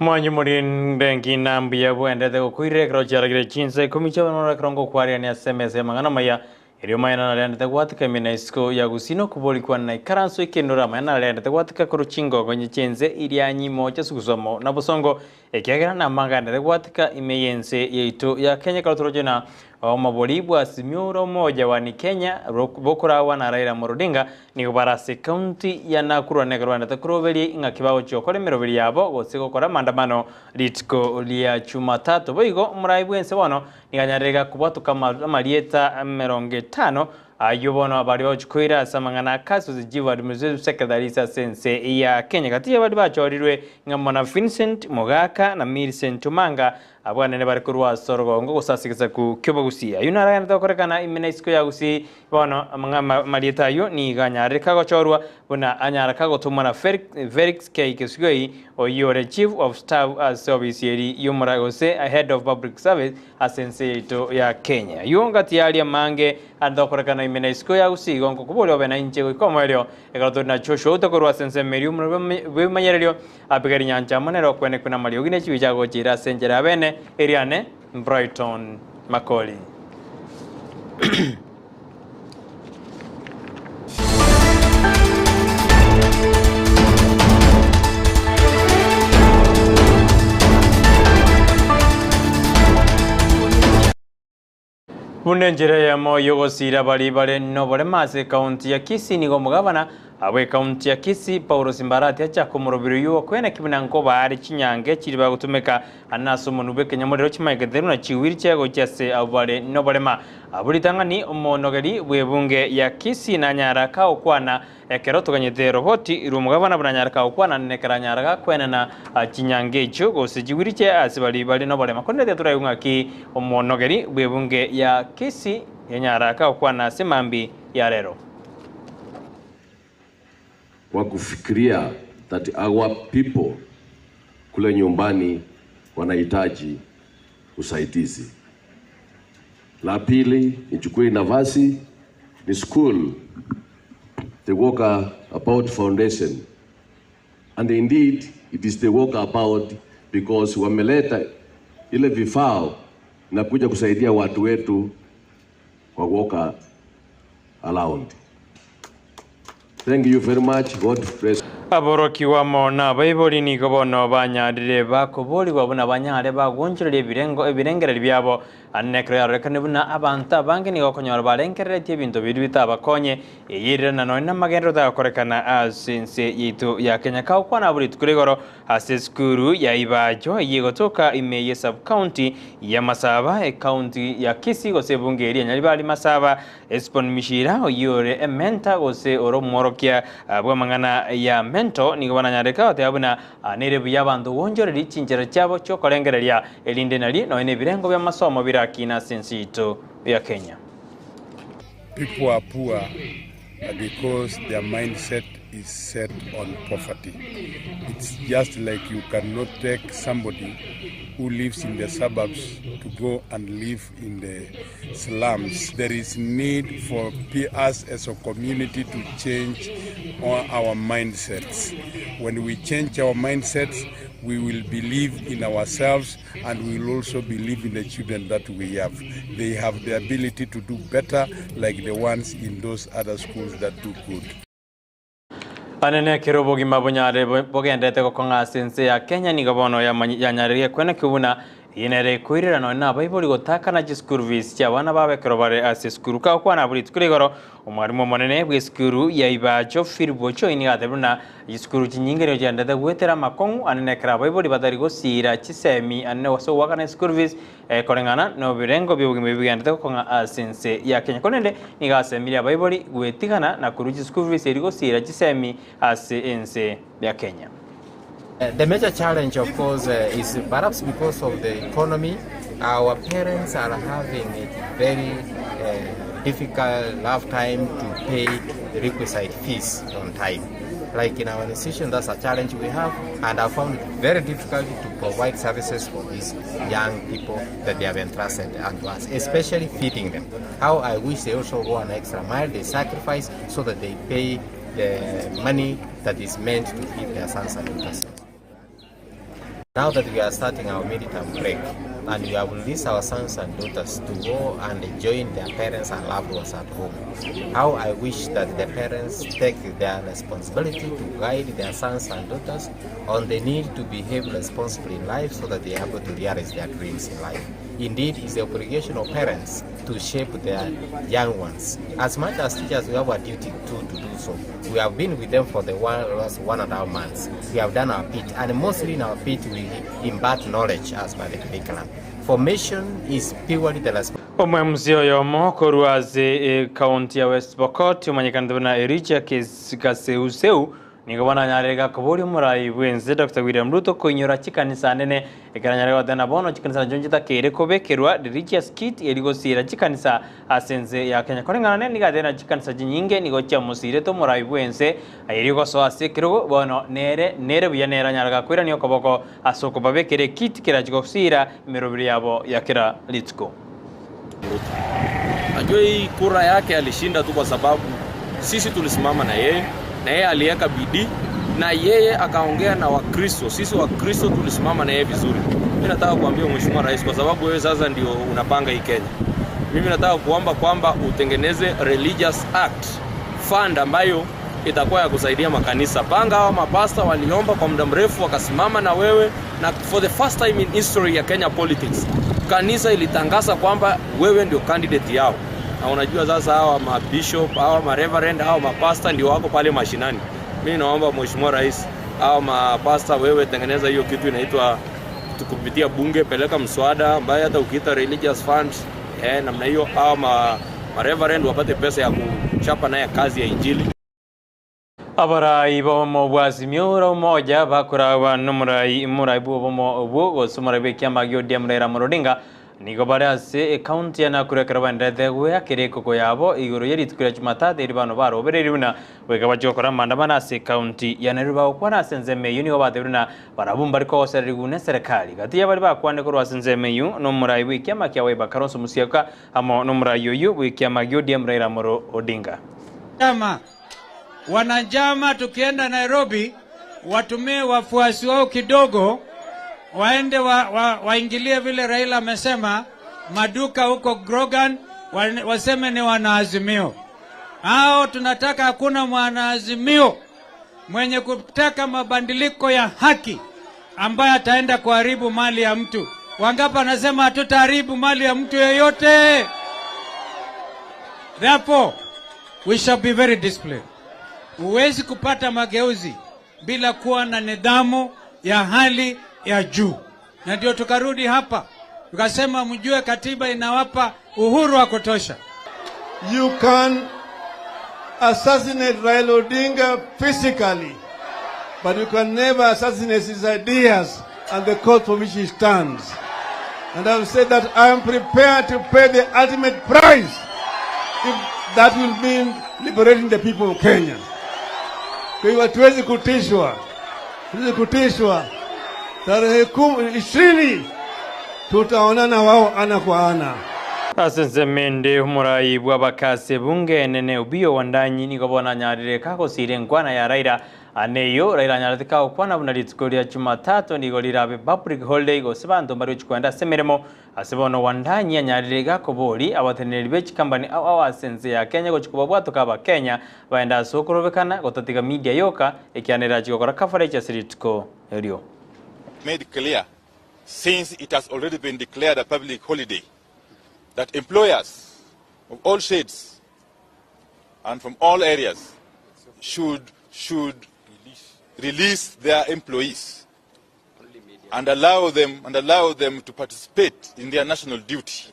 Mwanyu muri nambi bwendete gukwire krochiaragire chinse kumicha banora krongo kwaria ni SMS ya mangana maya iriyo mayana narendete gwatika mina isiko ya gusino kubolikwa na ikaranso ikenura mayana narendete gwatika kuruchingo gonye chenze iria nyimo cha sugusomo na busongo ekiagera na mangana gwatika imeyense yeito ya Kenya karutorojena omabori bwa Azimio moja wa ni Kenya bokurawa na Raila Odinga ni barase county ya Nakuru ne Rwanda takuroveri inga kibao chokore miroveri yabo gose gokora maandamano litiko lya Jumatatu boigo murai bwense bono niganyarega kubwatuka amarieta 50 ayo bono abari bachukwira samangana kaso zijiwa administrative secretary sa sense ya Kenya kati bari bachorirwe ngamona Vincent Mogaka na Millicent Tumanga abwana ne bari kurwa sorgongo gusasigeza ku kyoba gusia yunara yanatokorekana imena isiko ya gusi bono amanga marieta yo ni ganyareka gochorwa bona anyaraka gotumana Felix K Kesugoi oyore chief of staff as service yeri yomura gose head of public service asense to ya Kenya yonga tiali mange andokorekana imena isiko ya gusi gongo kubole bena inche goikomo ekarato na chosho utokorwa sense merium bimanyerelio apigari nyancha monero kwene kuna mariogine chibijago chira senjera bene Eriane Brighton Makoli. Bunenjere ya moyo gosira bali bale no bale mase kaunti ya Kisii nigo mugabana awe kaunti ya Kisii Paulo Simbarati acha kumurubiri yuo kwene kibinanko baari chinyange chiriba gutumeka anaso munube kenyamurero chimaegetheru na chiwiri chego chase abale no balema aburitangani omonogeri bwebunge ya Kisii na nyaraka okwana ekero tuganyete roboti irumugabana bunanyaraka okwana nekera nyaraka kwene na chinyange icho gose chiwiri che asibali bali no balema konde turayunga ki omonogeri bwebunge ya Kisii ya nyaraka okwana semambi ya lero kwa kufikiria that our people kule nyumbani wanahitaji usaidizi. La pili, nichukue nafasi ni school the Walkabout Foundation, and indeed it is the Walkabout because wameleta ile vifaa na kuja kusaidia watu wetu kwa walk around. Thank you very much. God bless. Aboroki wa mona baiboli ni gobono banyarire bakoboli babona banyare bagonjere ebirengo ebirengere byabo anekre yarekane buna abantu bangi ni gokonyora barenkerere ebintu biri bitabakonye eyirira na none magendro takorekana asinse yitu ya Kenya kaukwana buri tukuregoro ase skuru ya Ibajo yigotoka imeye sub county ya Masaba e county ya Kisii gose bungeri nyalibali Masaba Espon Mishira oyore ementa gose oromorokia bwamangana ya mento ni gobana nyareka oteabuna nere byabantu wonjoreri chinjera cyabo cyo korengereria elinde nali no ene birengo bya masomo birakina sensito ya Kenya. People are poor because their mindset is set on poverty. It's just like you cannot take somebody who lives in the suburbs to go and live in the slums. There is need for us as a community to change all our mindsets. When we change our mindsets, we will believe in ourselves and we will also believe in the children that we have. They have the ability to do better like the ones in those other schools that do good. Anene kirobo gimabonyare bogendete gokonga sense ya Kenya ni gobono ya nyarire kwena kibuna inere kwirira no na baiboli gotaka na school fees cha bana babe kirobare ase skuru ka kwana buri tukurigoro omwarimu monene bwe skuru ya Ibajo Firbocho ini gatebuna skuru chinyingere jandete gwetera makongu anene kra baiboli batari gosira chisemi anene waso wakana school fees korengana no birengo byobugime bigendete gokonga sense ya Kenya konende nigasemiria baiboli gwetigana na kuruji school fees eri gosira chisemi ase ense ya Kenya. The major challenge, of course, is perhaps because of the economy. Our parents are having a very difficult lifetime to pay the requisite fees on time. Like in our institution, that's a challenge we have, and I found it very difficult to provide services for these young people that they have entrusted unto us, especially feeding them. How I wish they also go an extra mile, they sacrifice so that they pay the money that is meant to feed their sons and daughters. Now that we are starting our midterm break and we have released our sons and daughters to go and join their parents and loved ones at home, how I wish that the parents take their responsibility to guide their sons and daughters on the need to behave responsibly in life so that they are able to realize their dreams in life. Indeed, it's the obligation of parents to shape their young ones. As much as teachers, we have a duty to do so. We have been with them for the last 1.5 months. We have done our bit, and mostly in our bit we impart knowledge as per the curriculum. Formation is purely the responsibility. Omwemusi oyomo korwaze county ya West Pokot umanyikana na Ericha Kaseuseu nigobana nyarega kobori murai bwenze Dr. William Ruto koinyora chikanisa nene ekaranyarega tena bono chikanisa jonjita kere kobekerwa religious kit erigosira chikanisa asenze ya Kenya korengana ne nigatena chikanisa jinyinge nigocha musire to murai bwenze ayirigoso asekiro bono nere nere buya nera nyarega kwira niyo koboko asoko babekere kit kirachigosira emirobiri yabo yakira litsko. Najua hii kura yake alishinda tu kwa sababu sisi tulisimama na yeye, na yeye aliweka bidii, na yeye akaongea na Wakristo. Sisi Wakristo tulisimama na yeye vizuri. Mimi nataka kuambia Mheshimiwa Rais, kwa sababu wewe sasa ndio unapanga hii Kenya, mimi nataka kuomba kwamba utengeneze Religious Act Fund ambayo itakuwa ya kusaidia makanisa. Panga hawa mapasta waliomba kwa muda mrefu wakasimama na wewe, na for the first time in history ya Kenya politics kanisa ilitangaza kwamba wewe ndio candidate yao. Na unajua sasa hawa mabishop, hawa mareverend, hawa mapasta ndio wako pale mashinani. Mimi naomba Mheshimiwa Rais, hawa mapasta wewe tengeneza hiyo kitu inaitwa kupitia bunge, peleka mswada ambaye hata ukiita religious fund namna hiyo, hawa mareverend wapate pesa ya kuchapa naye kazi ya injili. Abarai bomo bwazimyo umoja bakurawa numurai murai bomo obwo gosumara bekyama gyodia murera murodinga nigo barase county ya Nakuru karabandethe gwakire koko yabo iguru yeritukira Jumatatu iri bano barobereruna wega bajokora maandamano ase county ya Nairobi bakwana senzemeyu nigo bateruna barabumba ariko oserigune serikali gati yabari bakwane ko rwasenzemeyu no murai w'ikyama kya Wiper Kalonzo Musyoka amo no murai uyu w'ikyama gyodia murera muro Odinga. Kama wanajama tukienda Nairobi watumie wafuasi wao kidogo waende waingilie vile Raila amesema maduka huko Grogan, waseme ni wanaazimio. Hao tunataka, hakuna mwanaazimio mwenye kutaka mabadiliko ya haki ambaye ataenda kuharibu mali ya mtu. Wangapi anasema hatutaharibu mali ya mtu yeyote? Therefore we shall be very disciplined. Huwezi kupata mageuzi bila kuwa na nidhamu ya hali ya juu. Na ndio tukarudi hapa tukasema mjue katiba inawapa uhuru wa kutosha. You can assassinate Raila Odinga physically, but you can never assassinate his ideas and the cause for which he stands. And I've said that I am prepared to pay the ultimate price if that will mean liberating the people of Kenya. Kwa hiyo hatuwezi kutishwa, hatuwezi kutishwa. Tarehe 20 tutaonana wao ana kwa ana. Asensemende umurai bw'abakase bunge nene ubio wandanyi nigobona nyarire kakosire nkwana ya Raila aneyo Raila nyarire kakwana buna rituko lya Jumatatu nigo lirabe public holiday gose bantu bari chikwenda semeremo asebono wandanyi anyarire gakobori abateneri be chikambani aw asenze ya Kenya gochikuba bwato kaba Kenya baenda sokorobekana gotatiga media yoka ekianera chigokora coverage asirituko erio. Made clear since it has already been declared a public holiday that employers of all shades and from all areas should release their employees and allow them to participate in their national duty.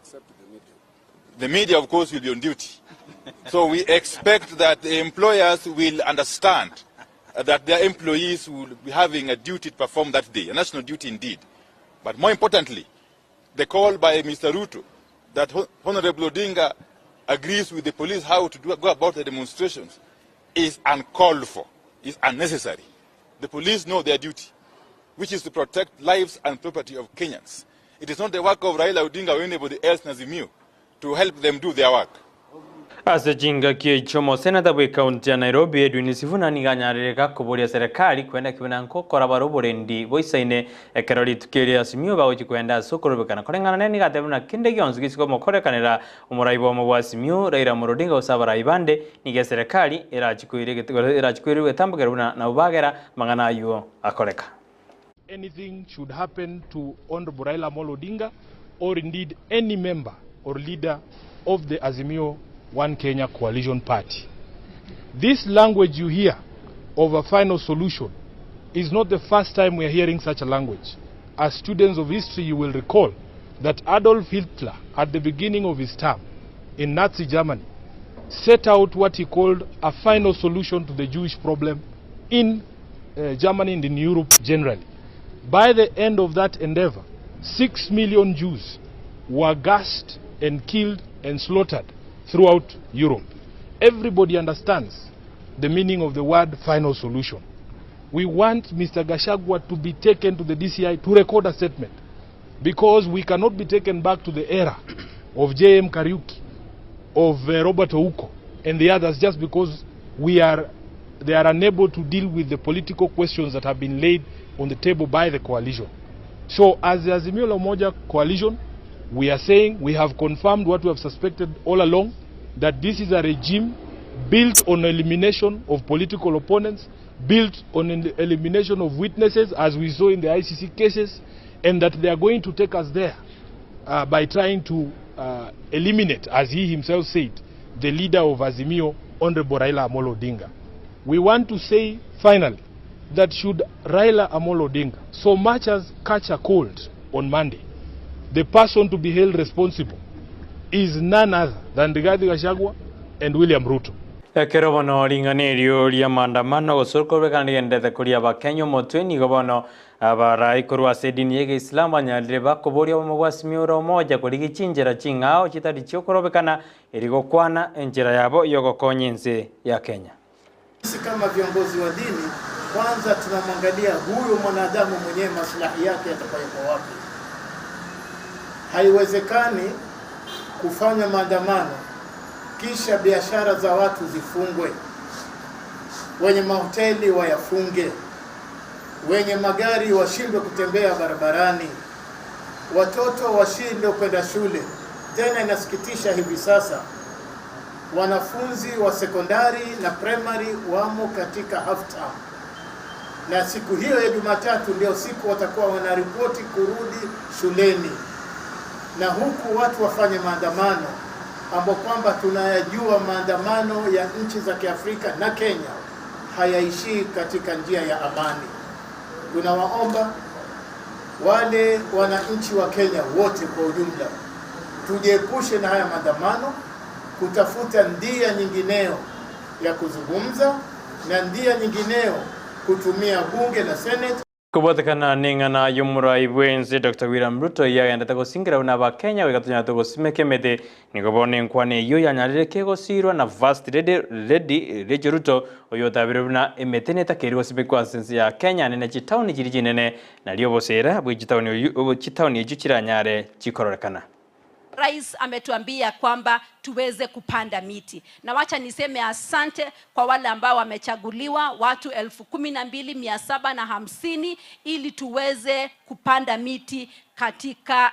The media, of course, will be on duty. So we expect that the employers will understand that their employees will be having a duty to perform that day, a national duty indeed. But more importantly, the call by Mr. Ruto that Honorable Odinga agrees with the police how to go about the demonstrations is uncalled for, is unnecessary. The police know their duty, which is to protect lives and property of Kenyans. It is not the work of Raila Odinga or anybody else in Azimio to help them do their work. Ase chinga kiechomo senata bwe county ya Nairobi Edwin Sifuna niganyarereka kuboria serikali kwenda kibona nkokora baroborendi boisaine ekerori tukiria Azimio bagochi kwenda sokorobekana korengana neni gatebuna kinde gionzi gisiko mokorekanera omuraibo omo Azimio Raila Amolo Odinga osabara ibande nige serikali erachikwire getambukera buna na ubagera mangana ayo akoreka. Anything should happen to Honorable Raila Amolo Odinga or indeed any member or leader of the Azimio One Kenya Coalition Party. This language you hear of a final solution is not the first time we are hearing such a language. As students of history, you will recall that Adolf Hitler, at the beginning of his term in Nazi Germany, set out what he called a final solution to the Jewish problem in Germany and in Europe generally. By the end of that endeavor, 6 million Jews were gassed and killed and slaughtered throughout Europe. Everybody understands the meaning of the word final solution. We want Mr. Gachagua to be taken to the DCI to record a statement, because we cannot be taken back to the era of J.M. Kariuki, of Robert Ouko and the others, just because they are unable to deal with the political questions that have been laid on the table by the coalition. So as the Azimio la Umoja coalition, we are saying we have confirmed what we have suspected all along, that this is a regime built on elimination of political opponents, built on elimination of witnesses, as we saw in the ICC cases, and that they are going to take us there by trying to eliminate, as he himself said, the leader of Azimio, Honorable Raila Amolo Odinga. We want to say, finally, that should Raila Amolo Odinga so much as catch a cold on Monday, the person to be held responsible is none other than Rigathi Gachagua and William Ruto. Ekero bono ring'anerio ria maandamano gosorokobekana rigendete koria abakenya omotwe nigo bono abarai korwa ase edini ya Islamu banyarire bakoboria obomo bwa Azimio ore omoja korigi chinchera ching'ao chitari chiokorobekana erigokwana enchera yabo yogokonya ense ya Kenya. Sisi kama viongozi wa dini kwanza tunamwangalia huyo mwanadamu mwenyewe maslahi yake yatakayokuwa wapi. Haiwezekani kufanya maandamano kisha biashara za watu zifungwe, wenye mahoteli wayafunge, wenye magari washindwe kutembea barabarani, watoto washindwe kwenda shule. Tena inasikitisha hivi sasa wanafunzi wa sekondari na primary wamo katika half term, na siku hiyo ya Jumatatu ndio siku watakuwa wanaripoti kurudi shuleni, na huku watu wafanye maandamano ambao kwamba tunayajua maandamano ya nchi za Kiafrika na Kenya hayaishii katika njia ya amani. Tunawaomba wale wananchi wa Kenya wote kwa ujumla tujiepushe na haya maandamano, kutafuta ndia nyingineo ya kuzungumza na ndia nyingineo kutumia bunge na Senate. Kubotekana ning'ana y'omurai bwense Dr. William Ruto yagendete gosingira buna abakenya wegatunya togosimeka emete nigo bono enkwana eywo yanyarire kegosirwa na First Lady Rachel Ruto oyo otabire buna emete netakeire gosimekwa ase ense ya Kenya nene chitauni chiri chinene nario obosera bwa chitauni echio chiranyare chikororekana. Rais ametuambia kwamba tuweze kupanda miti. Na wacha niseme asante kwa wale ambao wamechaguliwa, watu 12,750 ili tuweze kupanda miti katika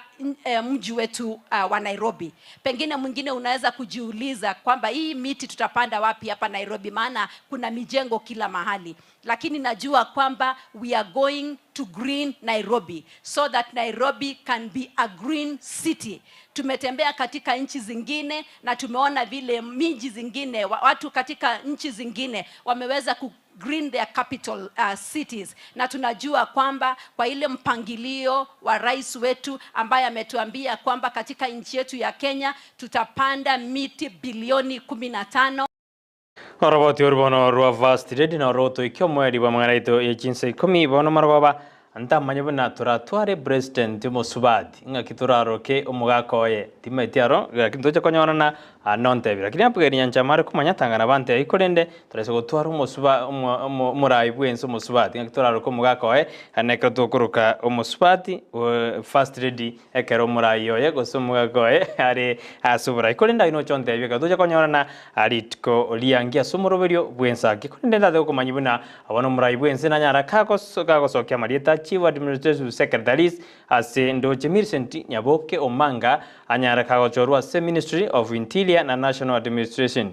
mji wetu wa Nairobi. Pengine mwingine unaweza kujiuliza kwamba hii miti tutapanda wapi hapa Nairobi, maana kuna mijengo kila mahali. Lakini najua kwamba we are going to green Nairobi so that Nairobi can be a green city. Tumetembea katika nchi zingine na tumeona vile miji zingine, watu katika nchi zingine wameweza ku green their capital cities. Na tunajua kwamba kwa ile mpangilio wa rais wetu ambaye ametuambia kwamba katika nchi yetu ya Kenya tutapanda miti bilioni 15. Oroboti orubono rwa First Lady na oroto ikio mweri wa mang'ana ya chinsa 10 bono marogoba ntamanye buna turatware president mosubati ng'aki turaroke omogaka oye timaeti aro gaki ntoche konyorana Nonte lakini hapo gari nyancha kumanya tangana bante ikorende turese gutwara omosuba omorai bwense omosubati ngaki ko mugakoe anekero tukuruka omosubati first lady ekero omorai oye gose omugakoe ari asubura ikorenda ino chonte bika tuja konyorana aritko liangia sumoroberio bwensaki korende ndate kumanyi buna abana omorai bwense nanyara kagosokia marieta chief administrative secretaries ase ndoche Millicent Nyaboke Omanga anyara kagochorwa ase Ministry of Interior na National Administration.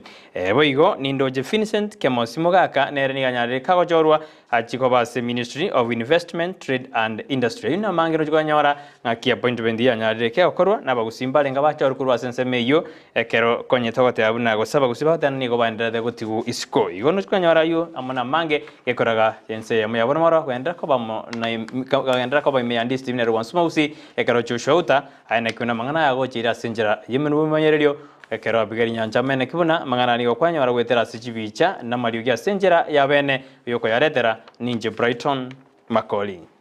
Boigo nindoje Vincent Kemosi Mogaka nere niganyarire kagochorwa achikoba ase Ministry of Investment, Trade and Industry. Ina mangero chikonyora ng'aki appointment yanyarire kegokorwa nabagusimba renga bachorukurwa ase ensemo eywo ekero konyete goteba buna gose abagusi bagoteba nigo baenderete gotigu isiko. Igo nochikonyora aywo amo na mange gekoraga ense eyemo yabo moro koendera koba koendera koba ime ya district nero Wansumagusi ekero Joshua aye kuna mang'ana yagochira ase enchera yemenu bomanyererio ekero abigeri nyancha mene kibuna mang'ana nigo kwanyora gwetera ase chibicha na mariogi ase enchera ya bene yokoyaretera ninje Brighton Makoli.